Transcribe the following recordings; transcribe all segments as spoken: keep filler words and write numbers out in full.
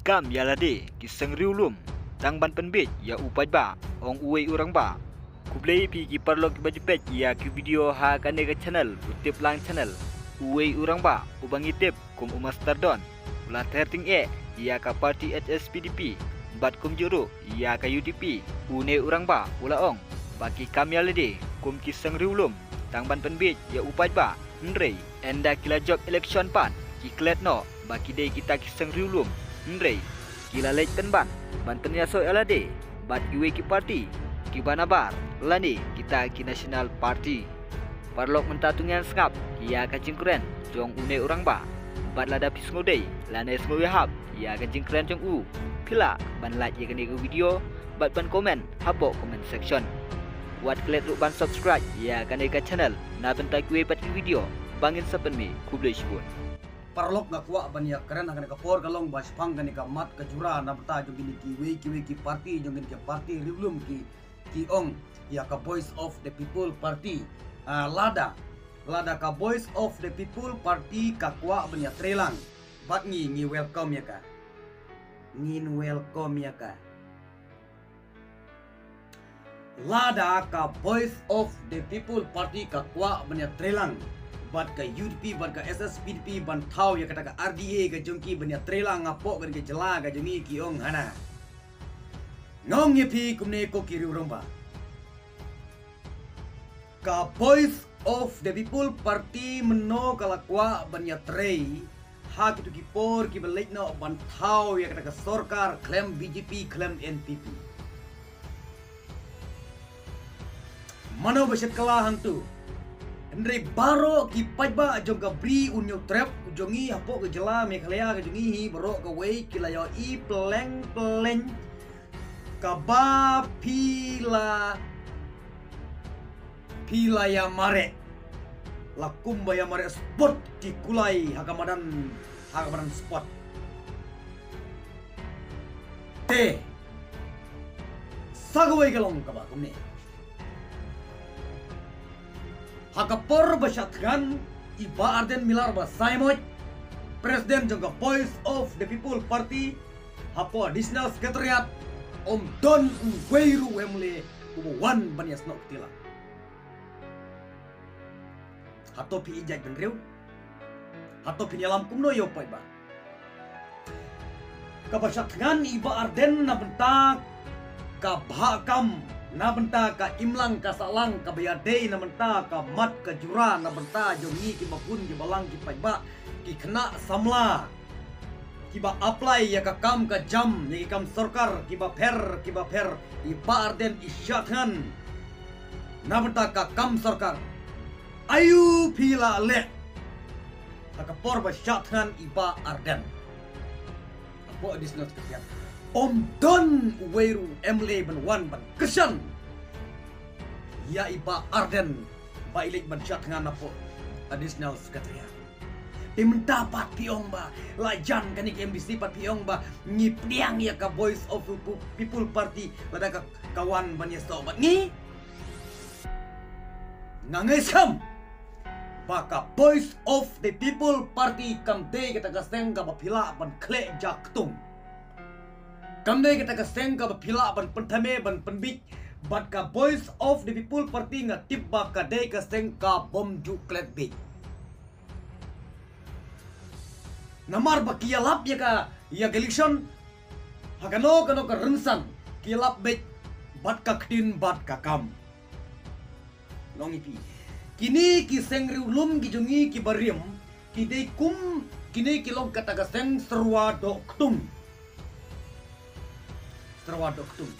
kam ïa lade ki seng riewlum, tang ban pynbeit ïa u paidbah, ong uwei u rangbah. Khublei phi ki paralok kiba ju peit ïa ki video ha kane ka channel, u Tiplang Channel. Uwei u rangbah uba ngi tip kum u Master Don u la ther tyngeh ïa ka party H S P D P bad kumjuh ruh ïa ka U D P. Une u rangbah u la ong ba ki kam ïa lade kum ki seng riewlum, tang ban pynbeit ïa u paidbah, hynrei ynda ki la jop election pat ki klet noh ba ki dei kita ki seng riewlum, hynrei ki la leit pynban ban pynïasoh ïa lade bad kiwei ki party kiba nabar lane kita ki national party. Paralok, mynta to ngin sngap ïa ka jingkren jong une u rangbah, bad lada phi sngewdei lane sngewïahap ïa ka jingkren jong u, phi lah ban like ïa kane ka video bad ban comment hapoh comment section. Wat klet ruh ban subscribe ïa kane ka channel na bynta kiwei pat ki video ba ngin sa pynmih. Khublei shibun. Paralok, nga kwah ban ïakren ha kane ka por ka long ba shaphang kane ka mat ka jura na bynta jong kine kiwei kiwei ki party, jong kine ki party riewlum ki, ki ong ïa ka Voice of the People Party. Ah, lada, lada ka Voice of the People Party ka kwah ban ïatreilang bad ngi, ngi welcome ïa ka. Ngin welcome ïa ka. Lada ka Voice of the People Party ka kwah ban ïatreilang bad ka U D P bad ka S S P D P ban thaw ïa kata ka R D A ka jong ki ban ïatreilang hapoh kane ka jylla ka jong ngi, ki ong hana. Nga ong ïa phi kumne ko ki riew rangbah. Ka Voice of the People Party mynno ka la kwah ban ïatrei ha kito ki por kiba leit noh ban thaw ïa kata ka sorkar khlem B J P khlem N P P. Mano ba shet kylla hangto? Hynrei baroh ki paidbah jong ka Bri U Hynñiewtrep jong ngi hapoh ka jylla Meghalaya ka jong ngi hi, baroh kawei ki la ïohi pleng pleng kaba phi la, phi la ïa mareh. La kumba ïa mareh spot ki kulai ha ka madan, ha ka madan spot. Te sa kawei ka long kaba kumne. Ha ka por ba shah thngan i Bah Ardent Miller Basaiawmoit, President jong ka Voice of the People Party, hapoh Additional Secretariat, ym don uwei ruh u M L A uba wan ban ïasnoh kti lang. Hato phi i jait bynriew? Hato phin ïalam kumno ïa u paidbah? Kaba shah thngan i Bah Ardent na bynta ka bhah kam, na bynta ka imlang ka sahlang kaba ïadei na bynta ka mat ka jura na bynta jong ngi ki bakun ki balang ki paidbah, ki khynnah samla kiba apply ïa ka kam ka jam, ïa ki kam sorkar kiba pher kiba pher, i Bah Ardent i shah thngan na bynta ka kam sorkar. Aïu phi la leh ha ka por ba shah thngan i Bah Ardent hapoh Additional Secretariat? Ym don uwei ruh u M L A ban wan ban kyrshan ïa i Bah Ardent ba i leit ban shah thngan hapoh Additional Secretariat. Te mynta pat phi ong ba la jan kane ka M D C, pat phi ong ba ngi pdiang ïa ka Voice of People Party lada ka, ka wan ban ïasoh bad ngi. Nga ngeit skhem ba ka Voice of the People Party kam dei kata ka seng kaba phi lah ban khleh ja ktung. Kam dei kata ka seng kaba phi lah ban pynthame ban pynbeit. Bad ka Voice of the People Party nga tip ba ka dei ka seng ka bym ju klet beit. Namar ba ki ïalap ïa ka, ïa ka election ha kano kano ka rynsan, ki ïalap beit bad ka ktien bad ka kam. Long i phi, kine ki seng riewlum ki jong ngi kiba rim, ki dei kum, kine ki long kata ka seng syrwa doh ktung. Syrwa doh ktung.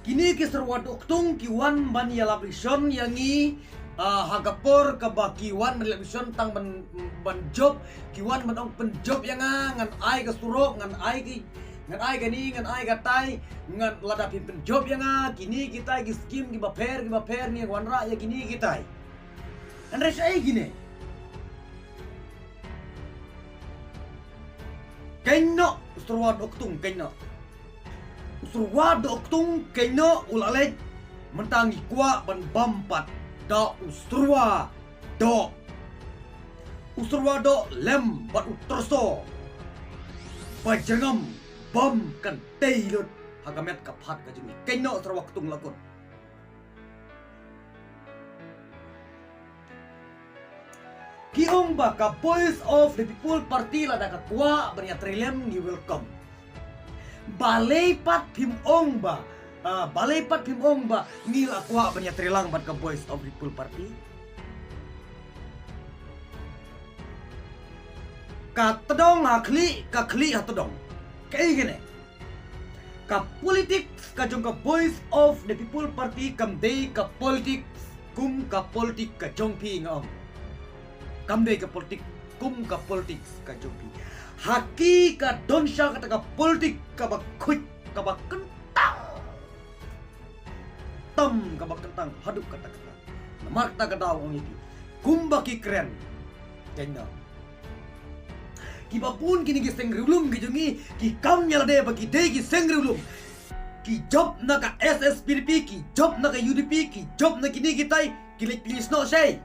Kine ki syrwa doh ktung ki wan ban ïalap election ïa ngi, ah, ha ka por kaba ki wan ban ïalap election tang ban, ban jop, ki wan ban ong pynjop ïa nga, ngan ai ka surok, ngan ai ki, ngan ai kane, ngan ai katai, ngan lada phi pynjop ïa nga, kine kitai ki skim kiba pher, kiba pher ngi wanrah ïa kine kitai. Hynrei shaei kine? Kynnoh u syrwa doh ktung, kynnoh. U syrwa doh ktung kynnoh u la leit. Mynta ngi kwah ban bam pat da u syrwa doh. U syrwa doh lem bad u tyrso ba jyrngam bom kan tei lut ha ka met ka phad ka jong ngi. Kynnoh Sarawak Ktung Lakut. Ki ong ba ka Voice of the People Party lada ka kwah ban ïatrei lem ngi welcome. Balei pat phim ong ba, ah, balei pat phim ong ba ngi la kwah ban ïatrei lang bad ka Voice of the People Party? Ka tdong ha khlieh, ka khlieh ha tdong. Kaei kane? Ka politics ka jong ka Voice of the People Party kam dei ka politics kum ka politik ka jong phi, nga ong. Kam dei ka politik kum ka politics ka jong phi. Ha ki ka don sha kata ka politik kaba khuid, kaba kyntang. Tam kaba kyntang haduh katta katta. Namar kata ka daw, ong ïa phi, kumba ki kren. Kynnoh. Kiba bun kine ki seng riewlum ki jong ngi ki kam ïa lade ba ki dei ki seng riewlum. Ki jop na ka S S P D P, ki jop na ka U D P, ki jop na kine kitai, ki leit pynïasnoh shai.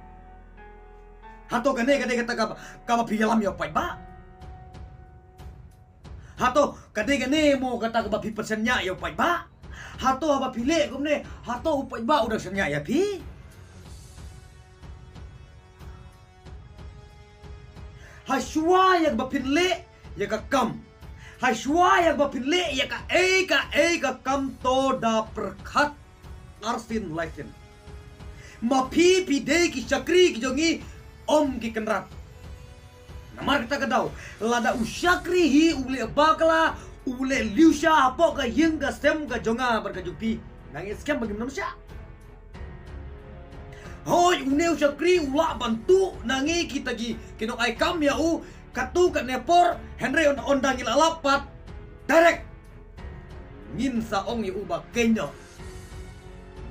Hato kane ka dei kata kaba, kaba phi ïalam ïa u paidbah? Hato ka dei kane mo kata kaba phi pynshaniah ïa u paidbah? Hato haba phi leh kumne, hato u paidbah u dang shaniah ïa phi? Hashwa ïa kaba phin leh ïa ka kam, hashwa ïa kaba phin leh ïa kaei kaei ka kam, to da pyrkhat arsien laisien. Ma phi phi dei ki shakri ki jong ngi, ym ki kynrad. Namar kata ka daw, lada u shakri hi u leh bakla, u leh liusha hapoh ka ïing ka sem ka jong nga bad ka jong phi, nga ngeit skhem ba ngim nym shah. Hooid, une u shakri u lah ban tuh na ngi kita ki, ki nongai kam ïa u, katto katne por, hynrei ynda, ynda ngi la lap pat, direct ngin sa ong ïa u ba kynnoh.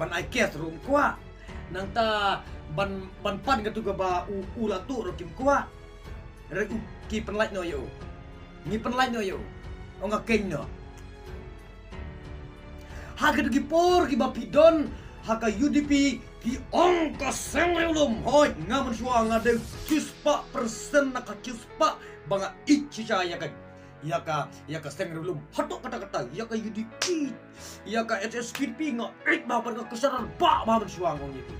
Ban ai case ruh ym kwah. Nangta ban, ban pan katu kaba u, u la tuh ruh kim kwah. Hynrei u, ki pynlait noh ïa u. Ngi pynlait noh ïa u. Ong nga kynnoh. Ha kito ki por kiba phi don ha ka U D P, phi ong ka seng riewlum. Hooid, nga mynshuwa nga dei shispah persen na ka shispah ba nga ïeit shisha ïa ka, ïa ka, ïa ka seng riewlum. Haduh katta katta, ïa ka U D P, ïa ka S S P D P nga ïeit bha bad nga kyrshan bha bha mynshuwa, nga ong ïa phi.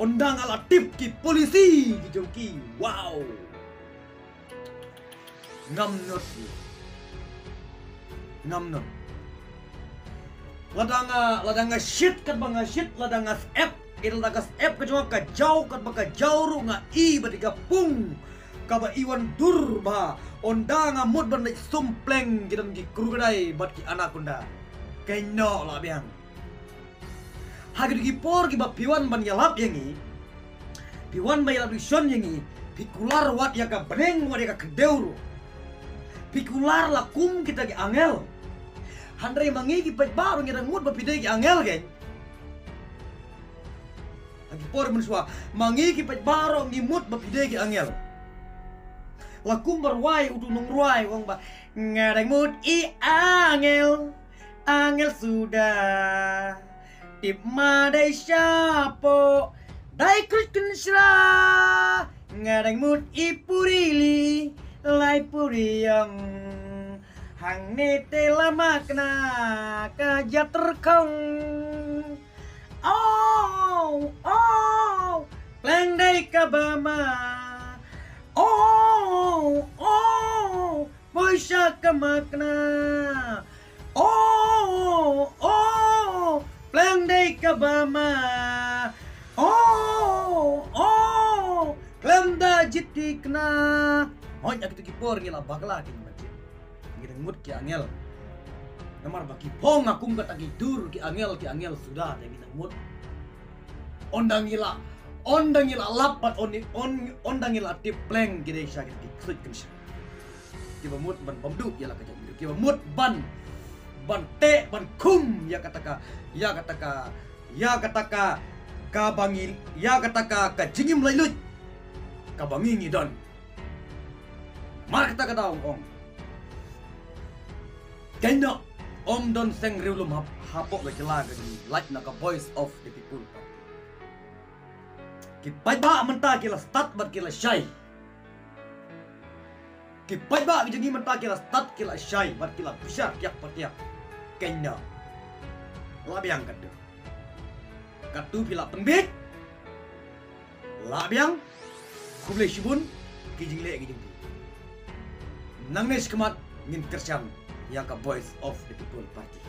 Ynda nga la tip ki polisi ki jong ki, wow. Ngam nud. Ngam nud. Lada nga, lada nga shit katba nga shit, lada nga sep, ïa lada ka sep ka jong nga ka jaw katba ka jaw ruh, nga i bad ïa ka pung kaba i wan dur bha. Ynda nga mut ban leit sum pleng ki don ki crocodile bad ki anaconda. Kynnoh lah biang. Ha kito ki por kiba phi wan ban ïalap ïa ngi, phi wan ban ïalap election ïa ngi, phi kular wat ïa ka bneng, wat ïa ka khyndew ruh. Phi kular la kum kita ki angel. Hynrei ma ngi ki paidbah ruh ngi dang mut ba phi dei ki angel kein. Ha ki por mynshuwa, ma ngi ki paidbah ruh ngi mut ba phi dei ki angel. La kum ba rwai utu u nongrwai u ong ba, nga dang mut i angel, angel suda. Tip ma dei shapoh, dei kruj kynshra. Nga dang mut i puri li, lai puri ïong. Hangne te la makna ka jatyrkhong. Oh, oh, pleng dei kaba ma. Oh, oh, poi sha ka makna. Oh, oh, pleng dei kaba ma. Oh, oh, khlem da jylliew kna. Hooid, ha kito ki por ngi la bakla ki, ngi dang mut ki angel. Namar ba ki phong ha kum kata ki dur ki angel, ki angel suda, te ngi dang mut. Ynda ngi la, ynda ngi la lap bad ynda, ynda ngi la tip pleng ki dei sha ki ksuid kynshah. Kiba mut ban bam duh ïa la ka jaitbynriew. Kiba mut ban, ban teh, ban khum ïa kata ka, ïa kata ka, ïa kata ka, kaba ngi, ïa kata ka, ka jingim laitluid kaba ngi ngi don. Namar kata ka daw ong. Kynnoh, ym don seng riewlum hap, hapoh ka jylla ka jong ngi lait na ka Voice of the People Party. Ki paidbah mynta ki la stad bad ki la shai. Ki paidbah ki jong ngi mynta ki la stad, ki la shai bad ki la bishar kiak patiak. Kynda la biang katto, katto phi la pynbeit. La biang. Khublei shibun ki jingleh ki jingphi. Nangne shakhmat ngin kyrshan ïa ka Voice of the People Party.